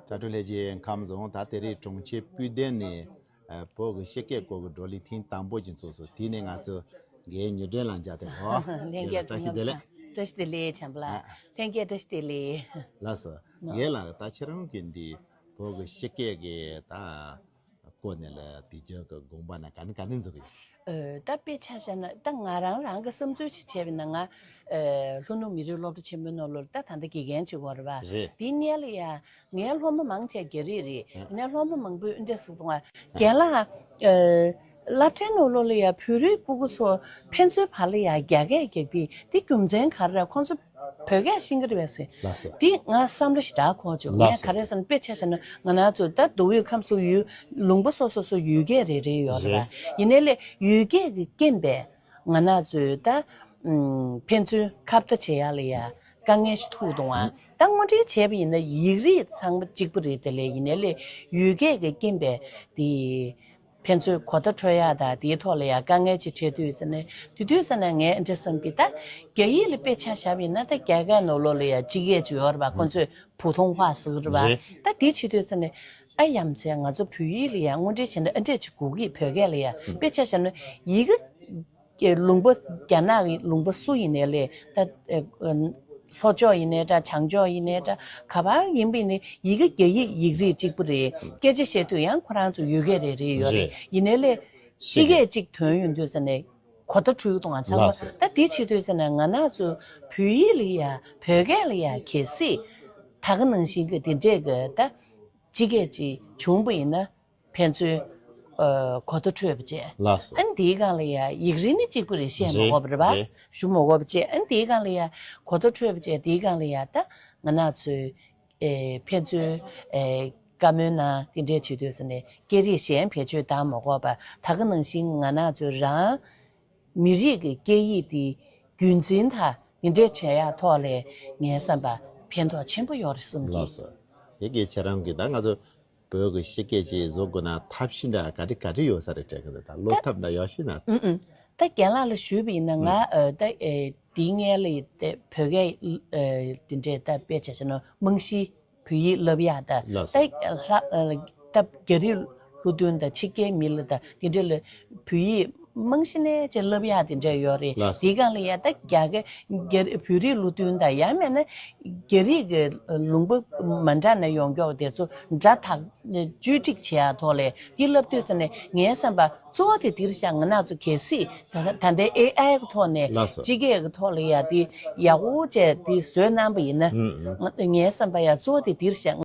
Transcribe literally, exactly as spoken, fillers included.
དྲ་གྲོགས་ལྷན་རྒྱས་ཁམས་བཟང་། ད་དེ་རིང་གྲོང་ཁྱེར་སྤུ་ལྡན་ནས་ཨ་བོད་ཀྱི་སྤྱི་སྐད་སྐོར་གྱི་བགྲོ་གླེང་ཐེངས་དང་པོ་ཞིག་ཚོགས་སོང་། དེ་ནས་ང་ཚོ་རྒན་ཉི་སྒྲོན་ལགས་མཇལ་ཏེ་ཧོ། ལྷན་རྒྱས་ལགས་བཀྲ་ཤིས་བདེ་ལེགས། བཀྲ་ཤིས་བདེ་ལེགས་བྱམས་པ་ལགས། ལྷན་རྒྱས་བཀྲ་ཤིས་བདེ་ལེགས། ལགས་སོ། རྒན་ལགས་ད་ཁྱེད་རང་གི་འདི་བོད་ཀྱི་སྤྱི་སྐད་ཀྱི་ད་སྐོར་ནས་ལ་དེ་རྒྱུན་གྱི་དགོངས་པ་ན་ག་ནས་ག་ནས་འཛུགས་ཡོད། ཨ་ད་དཔེ་ཆ་བཞག་ན་ད་ང་རང་རང་གི་བསམ་ཚུལ་ཅིག་བྱས་པ་ན། ང་ཨ་ལྷོ་ནུབ་མི་རིགས་སློབ་གྲྭ་ཆེན་མོའི་ནང་ལོགས་ལ་ད་ད་ལྟ་དགེ་རྒན་བྱེད་ཀྱི་ཡོད་རེད་པ། རེད། དེའི་སྔོན་ལ་ཡ་ངའི་སློབ་མ་མང་ཆེ་རྒྱ་རིགས་རེད། ཡིན་ནའི་སློབ་མ་མང་པོས་འདི་འདྲ་ཟེར་འདུག་ག་རྒན་ལགས། ཨ་སློབ་གྲྭའི་ནང་ལོགས་ལ་ཡ་བོད་རིགས་སྤུ་གུ་ཚོ་ཕན་ཚུན་བར་ལ་ཡ་རྒྱ་སྐད་རྒྱག་པའི་དེ་རྒྱུ་མཚན་ག་རེ་རེད། ཁོང་ཚོ་བོད་སྐད་ཤེས་ཀྱི་རེད་པས་ཟེར། ལགས་སོ། འདི་ང་བསམ་བློ་ཞེ་དྲག་འཁོར་བྱུང་། ལགས་སོ། ངས་ག་རེ་ཟེར་ན། དཔེ་ཆ་བཞག་ན་ང་རང་ཚོ་ད་མདོ་དབུས་ཁམས་གསུམ་ཡུལ་ལུང་པ་སོ་སོ་སོ་ཡུལ་སྐད་རེ་རེ་ཡོད་རེད་རེད། པ། ཡིན་ནའི་ལས་ཡུལ་སྐད་ཀྱི་རྐྱེན་པས་ང་རང་ཚོའི་ད་ཨུམ་ཕན་ཚུན་ཁ་བརྡ་བྱེད་ཡག་ལ་ཡ་དཀའ་ངལ་ཞིག་ཐུག་འདུག་ག་ད་དངོས་འབྲེལ་བྱས་པ་ཡིན་ན་ཡིག་རིགས་ཚང་མ་གཅིག་པ་རེད། དེ་ལས་ཡིན་ནའི་ལས་ཡུལ་སྐད་ཀྱི་རྐྱེན་པས་དེ་ཕན་ཚུན་གོ་བརྡ་འཕྲོད་ཡག་དང་དེའི་ཐོག་ལ་ཡང་དཀའ་ངལ་ཅིག་འཕྲད་དུས་ཙ་ནས། དེ་དུས་ཙ་ནས་ངས་འདྲ་བསམ་གྱི། ད་རྒྱ་ཡིག་ལ་དཔེ་ཆ་བཞག་པ་ཡིན་ན། ད་རྒྱ་སྐད་ནང་ལོགས་ལ་ཡང་སྤྱི་སྐད་ཅིག་ཡོད་རེད་པ། ཁོང་ཚོས་普通话ཟེར་གྱི་རེད་པ། རེད། ད་དེ་བྱེད་དུས་ཙ་ནས་ཨ་ཡ་མཚན་ང་ཚོ་བོད་ཡིག་ལ་ཡང་དངོས་འབྲེལ་བྱས་ན་ཨ་འདྲས་ཅིག་དགོས་ཀྱི། བོད་སྐད་ལ་ཡང་། དཔེ་ཆ་བཞག་ན་ཡི་གེ་ཀྱི་ལུང་པ། རྒྱ་ནག་གི་ལུང་པ་སུ་ཡིན་ནའི་ལས། ད་ཨ་ལྷོ་ཕྱོགས་ཡིན་ནའི་འདྲ། བྱང་ཕྱོགས་ཡིན་ནའི་འདྲ། ག་པར་ཡིན་པ་ཡིན་ནའི་ཡི་གེ་རྒྱ་ཡིག་ཡིག་རིགས་གཅིག་པ་རེད། སྐད་ཆ་བཤད་དུས་ཡང་ཁོ་རང་ཚོ་ཡུལ་སྐད་རེ་རེ་ཡོད་རེད། རེད། ཡིན་ནའི་ལས་སྤྱི་སྐད་གཅིག་ཐོན་ཡོང་དུས་ཙ་ནས་གོ་བརྡ་འཕྲོད་གཏོང་བ་ཚང་མ། ལགས་སོ། ད་དེ་བྱེད་དུས་ཙ་ནས་ང་རང་ཚོ་བོད་ཡིག་ལ་ཡ་བོད་སྐད་ལ་ཡ་གལ་སྲིད་ད་ག་ནང་བཞིན་གྱི་དེ་འདྲས་ཀྱི་ད་སྤྱི་སྐད་ཅིག་བྱུང་པ་ཡིན་ན། ཕན་ཚུན་ཨ་གོ་བརྡ་འཕྲོད་པ་བྱས། ལགས་སོ། ཨ་ནི་དེའི་སྒང་ལ་ཡ་ཡིག་རིགས་ནི་གཅིག་པ་རེད། བཤད་མ་རེད། དགོས་པ་རེད་པ། རེད། ཞུ་མ་དགོས་པ་བྱས། ཨ་ནི་དེའི་སྒང་ལ་ཡ་གོ་བརྡ་འཕྲོད་པ་བྱས། དེའི་སྒང་ལ་ཡ་ད་ང་རང་ཚོའི་ཨེ་ཕན་ཚུན་ཨེ་བཀའ་མོལ་གནང་། དེ་འདྲས་བྱེད་དུས་ཙ་ནས་སྐད་རིགས་གཞན་བེད་སྤྱོད་བཏང་མ་དགོས་པ། ད་ག་ནང་བཞིན་ང་རང་ཚོའི་རང་མི་རིགས་ཀྱི་སྐད་ཡིག་དེ་རྒྱུན་འཛིན་དང་དེ་འདྲས་བྱེད་ཡག་ཐོག་ལ་ངའི་བསམ་པ་ཕན་ཐོགས་ཆེན་པོ་ཡོད་རེད་བསམ་གྱི། ལགས་སོ། ཡ་རྒན་ཁྱེད་རང་གིས་ད་ང་ཚོ་བོད་ཀྱི་སྤྱི་སྐད་ཅིག་བཟོ་དགོས་ན་ཐབས་ཤེས་འདྲ་ག་རེ་ག་རེ་ཡོད་ས་རེད་དྲན་གྱི་འདུག་ད་བློ་ད་ཐབས་འདྲ་ཡོད་ཤེས་ན། ཨུ་ཨུ། ད་རྒན་ལགས་ལ་ཞུས་པ་ཡིན་ན། ང་ཨ་ད་ཨེ་དེའི་སྔོན་ལ་ཡི་དེ་བོད་སྐད་ཨེ་དེ་འདྲས་ད་དཔེ་ཆ་བྱས་ན་རྨང་གཞི་བོད་ཡིག་བསླབ་ཡག་ད། ལགས་སོ། ད་ལྷ་ཨ་ད་རྒྱ་རིགས་ལོ་བདུན་དང་ཕྱི་རྒྱལ་མི་ལ་ད་དེ་འདྲས་ལ་བོད་ཡིག་རྨང་གཞི་ནས་ཅིག་བསླབ་ཡག་དེ་འདྲས་ཡོད་རེད། ལགས་སོ། དེའི་སྒང་ལ་ཡ་ད་རྒྱ་སྐད་རྒྱ་རིགས་བོད་རིགས་ལོ་བདུན་དང་ཡང་མིན་ན་རྒྱ་རིགས་ཀྱི་ལུང་པ་མ་འདྲ་ནས་ཡོང་མཁན་དེ་ཚོ་སྒྲ་དག་བཅོས་སྒྲིག་བྱེད་ཡག་ཐོག་ལ་འདི་བསླབ་དུས་ཙ་ནས་ངའི་བསམ་པ་གཙོ་བོ་དེ་འདིར་བཞག་ང་རང་ཚོ་གལ་སྲིད་ད་ད་ལྟའི་ཨེ་ཨའི་གི་ཐོག་ནས། ལགས་སོ། སྤྱི་སྐད་ཀྱི་ཐོག་ལ་ཡ་དེ་ཡག་པོ་བྱས་དེ་བཟོས་གནང་པ་ཡིན་ན། ཨུ་ཨུ། ང་ངའི་བསམ་པ་ཡ་གཙོ་བོ་དེ་འདིར་བཞག